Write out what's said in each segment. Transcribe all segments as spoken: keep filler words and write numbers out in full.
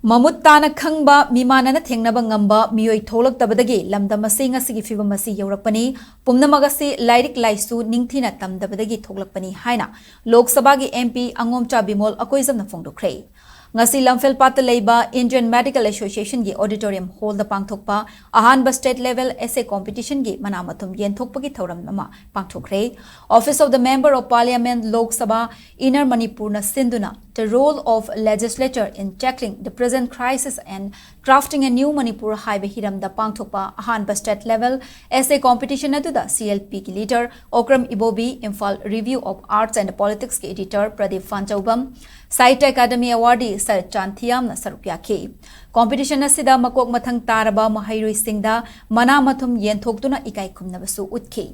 ꯃꯃꯨꯠ ꯇꯥꯅ ꯈꯪꯕ, ꯃꯤꯃꯥꯟꯅꯅ ꯊꯦꯡꯅꯕ ꯉꯝꯕ ꯃꯤꯑꯣꯏ ꯊꯣꯛꯂꯛꯇꯕꯗꯒꯤ ꯂꯝꯗꯝ ꯑꯁꯤ ꯉꯁꯤꯒꯤ ꯐꯤꯕꯝ ꯑꯁꯤ ꯌꯧꯔꯛꯄꯅꯤ꯫ ꯄꯨꯝꯅꯃꯛ ꯑꯁꯤ ꯂꯥꯏꯔꯤꯛ ꯂꯥꯏꯁꯨ ꯅꯤꯡꯊꯤꯅ ꯇꯝꯗꯕꯗꯒꯤ ꯊꯣꯛꯂꯛꯄꯅꯤ ꯍꯥꯏꯅ ꯂꯣꯛ ꯁꯚꯥꯒꯤ M P ꯑꯉꯣꯝꯆꯥ ꯕꯤꯃꯣꯜ ꯑꯀꯣꯏꯖꯝꯅ ꯐꯣꯡꯗꯣꯛꯈ꯭ꯔꯦ꯫ ꯉꯁꯤ ꯂꯝꯐꯦꯜꯄꯥꯠꯇ ꯂꯩꯕ Indian Medical Association ꯒꯤ auditorium hall ꯗ ꯄꯥꯡꯊꯣꯛꯄ ꯑꯍꯥꯟꯕ state level essay competition ꯒꯤ ꯃꯅꯥ ꯃꯊꯨꯝ ꯌꯦꯟꯊꯣꯛꯄꯒꯤ ꯊꯧꯔꯝ ꯑꯃ ꯄꯥꯡꯊꯣꯛꯈ꯭ꯔꯦ꯫ Office of the Member of Parliament, Lok Sabha, Inner Manipur ꯅ ꯁꯤꯟꯗꯨꯅ The Role of Legislature in Tackling the Present Crisis and Crafting a New Manipur ꯍꯥꯏꯕ ꯍꯤꯔꯝꯗ ꯄꯥꯡꯊꯣꯛꯄ ꯑꯍꯥꯟꯕ state level essay competition ꯑꯗꯨꯗ C L P ꯒꯤ leader Okram Ibobi, Imphal Review of Arts and Politics ꯀꯤ editor Pradeep ꯐꯥꯟꯆꯧꯕꯝ, Sahitya Academy Awardee ꯁꯔꯠ ꯆꯥꯟ ꯊꯤꯌꯥꯝꯅ ꯁꯔꯨꯛ ꯌꯥꯈꯤ꯫ Competition ꯑꯁꯤꯗ ꯃꯀꯣꯛ ꯃꯊꯪ ꯇꯥꯔꯕ ꯃꯍꯩꯔꯣꯏꯁꯤꯡꯗ ꯃꯅꯥ ꯃꯊꯨꯝ ꯌꯦꯟꯊꯣꯛꯇꯨꯅ ꯏꯀꯥꯏ ꯈꯨꯝꯅꯕꯁꯨ ꯎꯠꯈꯤ꯫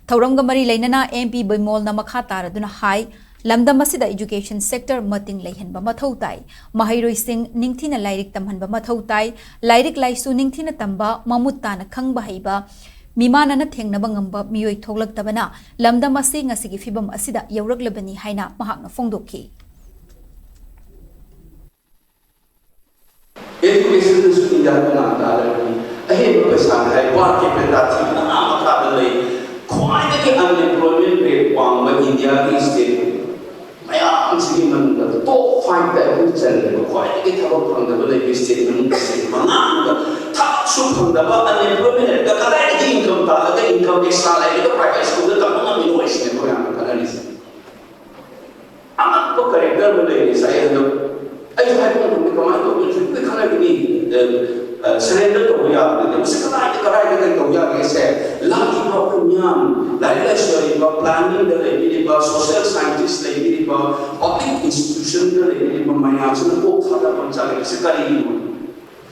ꯊꯧꯔꯝꯒ ꯃꯔꯤ ꯂꯩꯅꯅ M P ꯕꯤꯃꯣꯜꯅ ꯃꯈꯥ ꯇꯥꯔꯗꯨꯅ ꯍꯥꯏ, ꯂꯝꯗꯝ ꯑꯁꯤꯗ education sector ꯃꯇꯤꯡ ꯂꯩꯍꯟꯕ ꯃꯊꯧ ꯇꯥꯏ꯫ ꯃꯍꯩꯔꯣꯏꯁꯤꯡ ꯅꯤꯡꯊꯤꯅ ꯂꯥꯏꯔꯤꯛ ꯇꯝꯍꯟꯕ ꯃꯊꯧ ꯇꯥꯏ꯫ ꯂꯥꯏꯔꯤꯛ ꯂꯥꯏꯁꯨ ꯅꯤꯡꯊꯤꯅ ꯇꯝꯕ, ꯃꯃꯨꯠ ꯇꯥꯅ ꯈꯪꯕ ꯍꯩꯕ, ꯃꯤꯃꯥꯟꯅꯅ ꯊꯦꯡꯅꯕ ꯉꯝꯕ ꯃꯤꯑꯣꯏ ꯊꯣꯛꯂꯛꯇꯕꯅ ꯂꯝꯗꯝ ꯑꯁꯤ ꯉꯁꯤꯒꯤ ꯐꯤꯕꯝ ꯑꯁꯤꯗ ꯌꯧꯔꯛꯂꯕꯅꯤ ꯍꯥꯏꯅ ꯃꯍꯥꯛꯅ ꯐꯣꯡꯗꯣꯛꯈꯤ꯫ Education ꯗꯁꯨ ꯏꯟꯗꯤꯌꯥ ꯇꯣꯉꯥꯟ ꯇꯥꯔꯕꯅꯤ꯫ ꯑꯍꯦꯟꯕ ꯄꯩꯁꯥ ꯍꯥꯏ per capita ꯊꯤꯕꯅ ꯑꯥ ꯃꯈꯥꯗ ꯂꯩ꯫ ꯈ꯭ꯋꯥꯏꯗꯒꯤ unemployment rate ꯋꯥꯡꯕ ꯏꯟꯗꯤꯌꯥꯒꯤ state ꯃꯌꯥꯝꯁꯤꯒꯤ ꯃꯅꯨꯡꯗ top five ꯇ ꯑꯩꯈꯣꯏ ꯆꯜꯂꯦꯕ꯫ ꯈ꯭ꯋꯥꯏꯗꯒꯤ ꯊꯕꯛ ꯐꯪꯗꯕ ꯂꯩꯕ state ꯃꯅꯨꯡꯗ state ꯃꯉꯥꯗ ꯊꯕꯛꯁꯨ ꯐꯪꯗꯕ, unemployment rate ꯀꯗꯥꯏꯗꯒꯤ income ꯇꯥꯜꯂꯒ income extra ꯂꯩꯔꯒ private school ꯗ ꯇꯝꯕ ꯉꯝꯃꯤꯅꯣ ꯍꯥꯏꯁꯤꯅꯦ ꯑꯩꯈꯣꯏ ꯌꯥꯝꯅ ꯈꯟꯅꯔꯤꯁꯦ꯫ ꯑꯉꯛꯄ character ꯑꯃ ꯂꯩꯔꯤ ꯉꯁꯥꯏ ꯍꯟꯗꯛ꯫ ꯑꯩꯁꯨ ꯍꯥꯏꯕ ꯉꯝꯗꯦ ꯀꯃꯥꯏꯅ ꯇꯧꯗꯣꯏꯅꯣ, ꯁꯨꯡꯈꯪ ꯈꯪꯅꯒꯅꯤ꯫ ꯑ, ꯑ, surrender ꯇꯧꯕ ꯌꯥꯕ ꯅꯠꯇꯦ꯫ ꯃꯁꯤ ꯀꯗꯥꯏꯗ, ꯀꯗꯥꯏꯗ ꯀꯩ ꯇꯧ ꯌꯥꯒꯦꯁꯦ, ꯂꯥꯛꯂꯤꯕ ꯑꯩꯈꯣꯏ ꯃꯤꯌꯥꯝ, ꯂꯥꯏꯔꯤꯛ ꯂꯥꯏꯁꯨ ꯍꯩꯕ, planning ꯗ ꯂꯩꯕꯤꯔꯤꯕ, social scientist ꯂꯩꯕꯤꯔꯤꯕ, public institution ꯗ ꯂꯩꯕꯤꯔꯤꯕ ꯃꯌꯥꯝꯁꯤꯅ ꯀꯣꯛ ꯊꯥꯗꯕ ꯑꯃ ꯆꯪꯉꯦ꯫ ꯃꯁꯤ ꯀꯔꯤꯒꯤꯅꯣ?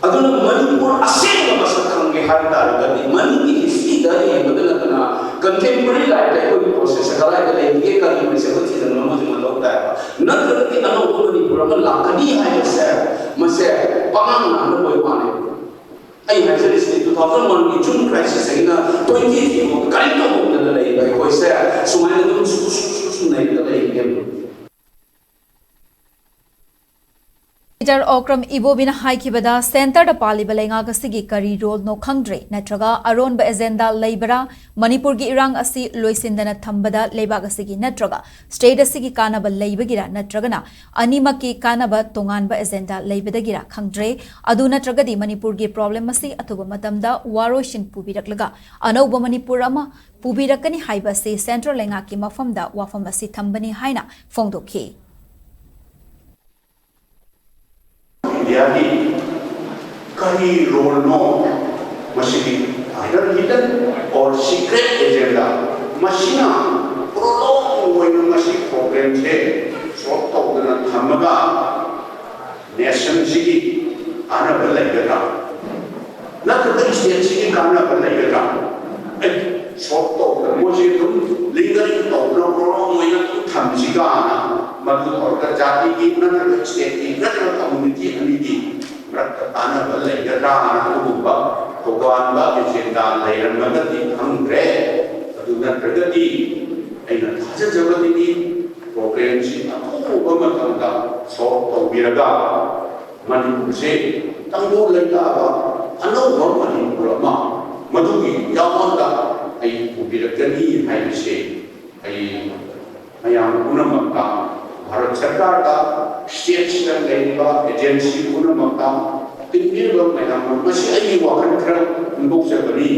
ꯑꯗꯨꯅ ꯃꯅꯤꯄꯨꯔ ꯑꯁꯦꯡꯕ ꯃꯁꯛ ꯈꯪꯒꯦ ꯍꯥꯏꯕ ꯇꯥꯔꯒꯗꯤ ꯃꯅꯤꯡꯒꯤ history ꯗ ꯌꯦꯡꯕꯗ ꯅꯠꯇꯅ contemporary life ꯇ ꯑꯩꯈꯣꯏꯒꯤ process ꯁꯦ ꯀꯗꯥꯏꯗ ꯂꯩꯒꯦ, ꯀꯔꯤꯒꯨꯝꯕꯁꯦ ꯑꯩꯈꯣꯏ ꯊꯤꯖꯤꯟꯕ ꯑꯃꯁꯨ ꯃꯊꯧ ꯇꯥꯏꯕ꯫ ꯅꯠꯇ꯭ꯔꯒꯗꯤ ꯑꯅꯧꯕ ꯃꯅꯤꯄꯨꯔ ꯑꯃ ꯂꯥꯛꯀꯅꯤ ꯍꯥꯏꯕꯁꯦ ꯃꯁꯦ ꯄꯉꯥꯡ ꯉꯥꯡꯅꯕ ꯑꯣꯏꯕ ꯋꯥꯅꯦ꯫ ꯑꯩ ꯍꯥꯏꯖꯔꯤꯁꯤꯗꯤ two thousand one ꯒꯤ June crisis ꯇꯒꯤꯅ twenty three ꯐꯥꯎ ꯀꯔꯤꯝ ꯇꯧꯍꯧꯗꯅ ꯂꯩꯕ ꯑꯩꯈꯣꯏꯁꯦ ꯁꯨꯃꯥꯏꯅ ꯑꯗꯨꯝ ꯁꯨ ꯁꯨ ꯁꯨ ꯁꯨ ꯅꯩꯔꯒ ꯂꯩꯔꯤꯅꯦꯕ꯫ ꯁꯦꯅꯦꯇꯔ ꯑꯣꯀ꯭ꯔꯝ ꯏꯕꯣꯕꯤꯅ ꯍꯥꯏꯈꯤꯕꯗ, ꯁꯦꯟꯇꯔꯗ ꯄꯥꯜꯂꯤꯕ ꯂꯩꯉꯥꯛ ꯑꯁꯤꯒꯤ ꯀꯔꯤ ꯔꯣꯜꯅꯣ ꯈꯪꯗ꯭ꯔꯦ, ꯅꯠꯇ꯭ꯔꯒ ꯑꯔꯣꯟꯕ ꯑꯦꯖꯦꯟꯗꯥ ꯂꯩꯕꯔꯥ? ꯃꯅꯤꯄꯨꯔꯒꯤ ꯏꯔꯥꯡ ꯑꯁꯤ ꯂꯣꯏꯁꯤꯟꯗꯅ ꯊꯝꯕꯗ ꯂꯩꯕꯥꯛ ꯑꯁꯤꯒꯤ ꯅꯠꯇ꯭ꯔꯒ ꯁ꯭ꯇꯦꯠ ꯑꯁꯤꯒꯤ ꯀꯥꯟꯅꯕ ꯂꯩꯕꯒꯤꯔ, ꯅꯠꯇ꯭ꯔꯒꯅ ꯑꯅꯤꯃꯛꯀꯤ ꯀꯥꯟꯅꯕ ꯇꯣꯉꯥꯟꯕ ꯑꯦꯖꯦꯟꯗꯥ ꯂꯩꯕꯗꯒꯤꯔ ꯈꯪꯗ꯭ꯔꯦ꯫ ꯑꯗꯨ ꯅꯠꯇ꯭ꯔꯒꯗꯤ ꯃꯅꯤꯄꯨꯔꯒꯤ ꯄ꯭ꯔꯣꯕ꯭ꯂꯦꯝ ꯑꯁꯤ ꯑꯊꯨꯕ ꯃꯇꯝꯗ ꯋꯥꯔꯣꯏꯁꯤꯟ ꯄꯨꯕꯤꯔꯛꯂꯒ ꯑꯅꯧꯕ ꯃꯅꯤꯄꯨꯔ ꯑꯃ ꯄꯨꯕꯤꯔꯛꯀꯅꯤ ꯍꯥꯏꯕ ꯑꯁꯤ ꯁꯦꯟꯇ꯭ꯔꯦꯜ ꯂꯩꯉꯥꯛꯀꯤ ꯃꯐꯝꯗ ꯋꯥꯐꯝ ꯑꯁꯤ ꯊꯝꯕꯅꯤ ꯍꯥꯏꯅ ꯐꯣꯡꯗꯣꯛꯈꯤ꯫ ꯏꯟꯗꯤꯌꯥꯒꯤ ꯀꯔꯤ ꯔꯣꯜꯅꯣ ꯃꯁꯤꯒꯤ? Either hidden or secret agenda꯫ ꯃꯁꯤꯅ ꯄ꯭ꯔꯣꯂꯣꯡ ꯑꯣꯏꯅ ꯃꯁꯤ ꯄ꯭ꯔꯣꯕ꯭ꯂꯦꯝꯁꯦ ꯁꯣꯜꯕ ꯇꯧꯗꯅ ꯊꯝꯃꯒ ꯅꯦꯁꯟꯁꯤꯒꯤ ꯀꯥꯟꯅꯕ ꯂꯩꯒꯗ꯭ꯔꯥ? ꯅꯠꯇ꯭ꯔꯒ ꯁ꯭ꯇꯦꯠꯁꯤꯒꯤ ꯀꯥꯟꯅꯕ ꯂꯩꯒꯗ꯭ꯔꯥ? ꯑꯩ ꯁꯣꯜꯕ ꯇꯧꯗꯅ ꯃꯣꯏꯁꯦ ꯑꯗꯨꯝ ꯂꯤꯡꯒꯔꯤꯡ ꯇꯧꯗꯅ ꯄ꯭ꯔꯣꯂꯣꯡ ꯑꯣꯏꯅ ꯑꯗꯨꯝ ꯊꯝꯁꯤꯒ ꯍꯥꯏꯅ ꯃꯗꯨ ꯇꯧꯔꯒ ꯖꯥꯇꯤꯒꯤ ꯅꯠꯇ꯭ꯔꯒ ꯁ꯭ꯇꯦꯠꯀꯤ ꯅꯠꯇ꯭ꯔꯒ ꯀꯝꯃ꯭ꯌꯨꯅꯤꯇꯤ ꯑꯅꯤꯒꯤ ꯃꯔꯛꯇ ꯀꯥꯟꯅꯕ ꯂꯩꯒꯗ꯭ꯔꯥ ꯍꯥꯏꯅ ꯑꯗꯨꯒꯨꯝꯕ ꯇꯣꯉꯥꯟꯕ ꯑꯦꯖꯦꯟꯗꯥ ꯂꯩꯔꯝꯃꯒꯗꯤ ꯈꯪꯗ꯭ꯔꯦ꯫ ꯑꯗꯨ ꯅꯠꯇ꯭ꯔꯒꯗꯤ ꯑꯩꯅ ꯊꯥꯖꯖꯕꯗꯗꯤ ꯄ꯭ꯔꯣꯕ꯭ꯂꯦꯝꯁꯤ ꯑꯊꯨꯕ ꯃꯇꯝꯗ ꯁꯣꯜꯕ ꯇꯧꯕꯤꯔꯒ ꯃꯅꯤꯄꯨꯔꯁꯦ ꯇꯪꯗꯨ ꯂꯩꯇꯥꯕ ꯑꯅꯧꯕ ꯃꯅꯤꯄꯨꯔ ꯑꯃ ꯃꯗꯨꯒꯤ ꯌꯥꯝꯃꯗ ꯑꯩ ꯄꯨꯕꯤꯔꯛꯀꯅꯤ ꯍꯥꯏꯕꯁꯦ ꯑꯩ ꯃꯌꯥꯝ ꯄꯨꯝꯅꯃꯛꯇ, ꯚꯥꯔꯠ ꯁꯔꯀꯥꯔꯗ, ꯁ꯭ꯇꯦꯠꯁꯤꯗ ꯂꯩꯔꯤꯕ ꯑꯦꯖꯦꯟꯁꯤ ꯄꯨꯝꯅꯃꯛꯇ, ꯇꯤꯟꯕꯤꯔꯤꯕ ꯃꯌꯥꯝ, ꯃꯁꯤ ꯑꯩꯒꯤ ꯋꯥꯈꯜ ꯈꯔ ꯐꯣꯡꯗꯣꯛꯆꯕꯅꯤ꯫